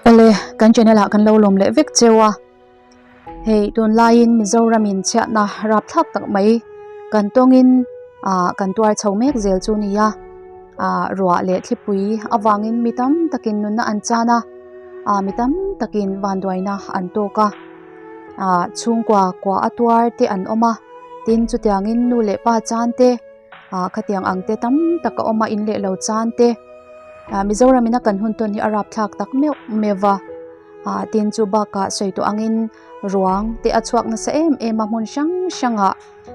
Awle, kan channel ah kan lo lawm leh vek cheu a. Hei tunlaiin Mizoramin chhiatna rapthlak tak mai kan tawngin ah kan tuar chho mek zel chu ni a. Ah ruah leh thlipui avangin mi tam takin nunna an chan a, ah mi tam takin vanduaina an tawk a. Ah chhungkua kua a tuar te an awm a, tin chutiangin nu leh pa chan te. ah khatiang ang te tam tak a awm a in leh lo chan te ah Mizoram in a kan hun tawn hi a rapthlak tak meuh meuh va ah tin chu bakah sawi tawh angin ruang te a chhuak nasa em em a hmun hrang hrang ah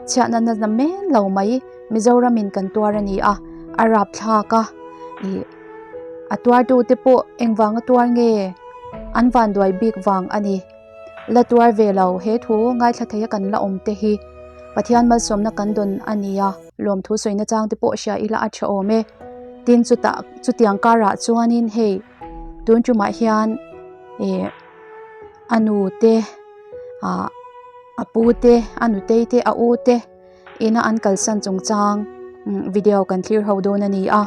chhiatna na na men lo mai Mizoram in kan tuar a ni a a rapthlak a ih a tuar tu te pawh engvanga tuar nge an vanduai bik vang a ni. La tuar ve lo, he thu ngaithla thei a kan la awm te hi Pathian malsawmna kan dawn a nia, lawmthu sawina chang te pawh hria ila a tha awm e. Tin chutah chutiang karah chuanin hei tun tumah hian ih a nu te ah a pu te a nutei te a u te Ina an kalsan chungchang video kan thlir ho dawn a ni a,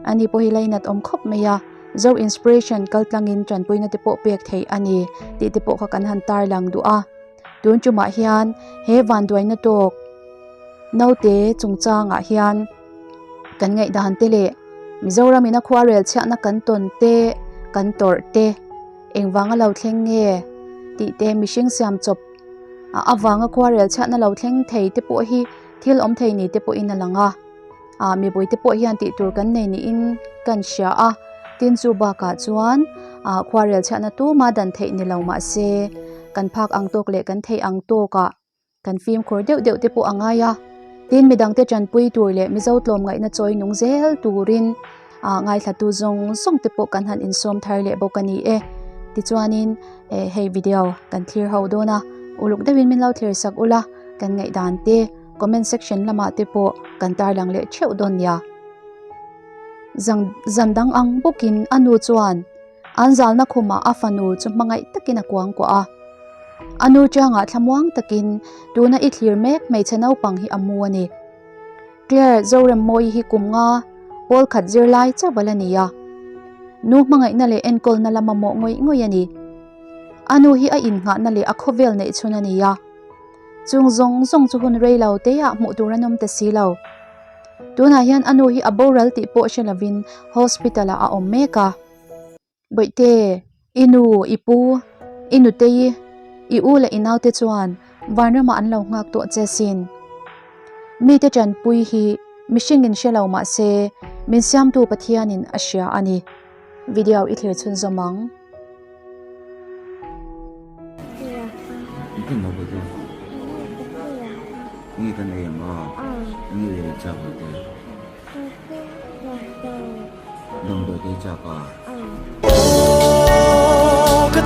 ani pawh hi lainat awm khawp mai a, Zo Inspiration kaltlangin tanpuina te pawh pek theih a ni tih te pawh kha kan han tarlang duh a, tun tumah hian he vanduaina tawk naute chungchangah hian kan ngaihdan te leh Mizoram ina khuarel chhiatna kan tawn te kan tawrh te engvanga lo thleng nge tih te mihring siam chawp a avanga khuarel chhiatna lo thleng thei te pawh hi thil awm thei ni te pawhin a lang a ah mipui te pawh hian tih tur kan nei niin kan hria a tin chu bakah chuan ah khuarel chhiatna tuma dan theih ni lo mahse kan phak ang tawk leh kan theih ang tawkah kan fimkhur deuh deuh te pawh a ngai a tin midang te tanpui tur leh mizo tlawmngaihna chawi nung zel turin ah ngaithlatu zawng zawng te pawh kan han insawm thar leh bawk a ni e tichuanin eh hei video kan thlir ho dawn a uluk deuhin min lo thlir sak ula kan ngaihdan te comment section lamah te pawh kan tarlang leh theuh dawn nia zang zan dang ang bawkin a nu chuan an zalna khumah a fanu chu hmangaih takin a kuangkuah a a nu changah thlamuang takin tuna i thlir mek hmeichhe naupang hi a mu a ni. Claire Zoremmawi hi kum nga pawl khat zirlai chauh a la ni a, nu hmangaihna leh enkawlna la mamawh ngawih ngawih a ni. A nu hi a innghahna leh a khawvel neih chhun a ni a, chung zawng zawng chu hun rei lo teah hmuh tur an awm ta si lo. Tunah hian a nu hi a boral tih pawh hre lovin hospital-ah a awm mek a. Bawihte, i nu, i pu, i nutei, i u leh i naute chuan vanramah an lo nghak tawh che sin. Mite tanpui hi mihringin hre lo mah se min siamtu Pathianin a hria a ni. Video i thlir chhunzawm ang. Damdawi te chak a. Ka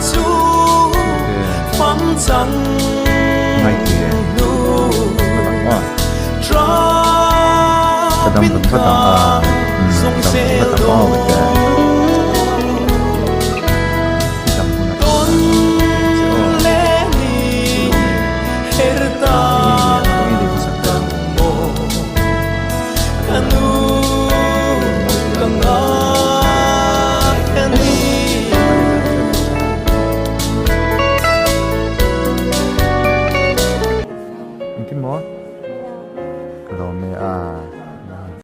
dam vat vat ang a. Dam vat ang aw.